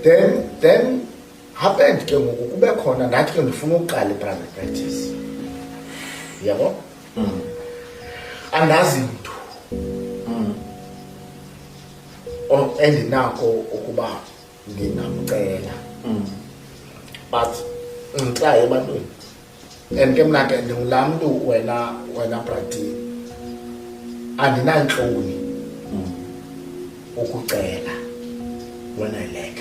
Then happened ke ngoku kube khona, ndathi ke ndifuna ukuqala i-private practice, yabo. Andazi mntu endinako ukuba ndingamcela, but nditraye ebantwini. And ke mna ke ndingulaa mntu, wena brati, andinantloni ukucela when I lack.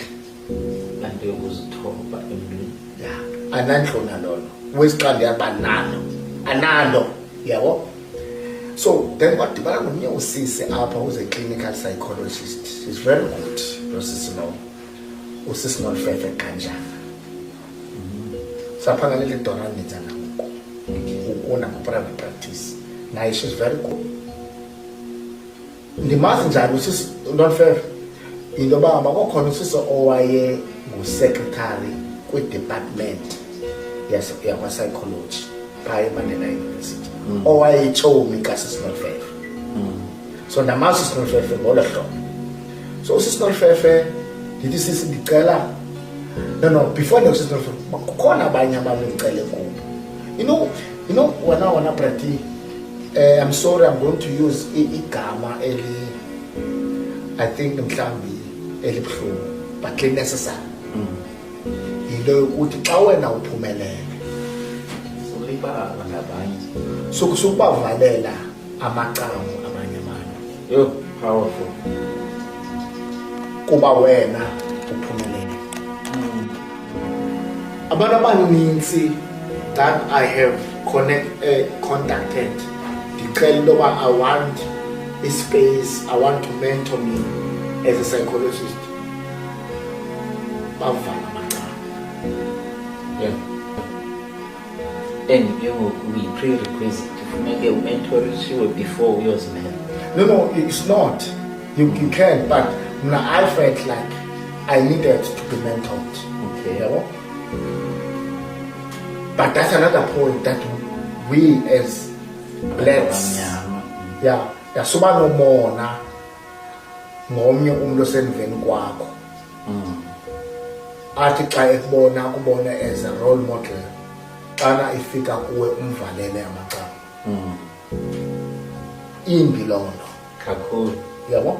Laa nto yokuzithoba emntwini. Ya, andinantloni nalolo wesixa ndiyakuba nalo, analo, yabo. So then kwadibana nomnye usisi apha who's a clinical psychologist. She's very good lo sisi lowo, usisi Nolfefe Kanjana. Saphangalela idora ndenza nangoku ukuna ku-private practice naye. She's very good. Ndimazi njani usisi Nolfefe? Yinto yoba ngaba kwakhona usisi owaye ngu-secretary kwi-department yakwa-psychology phaa eMandela University, owayetshomi kasisi Nolfefe. So ndamazi usisi Nolfefe ngolo hlobo. So usisi Nolfefe, ndithi, "Sisi, ndicela." No, before ndikusisi Nolfefe, kukhona abanye abantu ndicele kubo. You know wena brati, I'm sorry, I'm going to use igama eli, I think mhlawumbi elibuhlungu, but li-necessary, yinto yokuthi xa wena uphumelele, Sulibala ngabanye. Sukubavalela amacango abanye abantu. Yho, powerful. Kuba wena uphumelele, abantu abanintsi that I have contacted, ndicela into yoba I want i-space, I want to mentor me as a psychologist, bavala amacango. Yeah, and ke ngoku yi-prerequisite, funeke umentorishiwe before uyozimela? No, it's not. You can, but mna I felt like I needed to be mentored. Yabo? But that's another point that we as blacks, Abamnyama. Yeah, yasuba nomona ngomnye umuntu osemveni kwakho. Athi xa ekubona, akubona as a role model. Xana ifika kuwe, umvalele amacango. Imbi loo nto. Kakhulu. Yabo?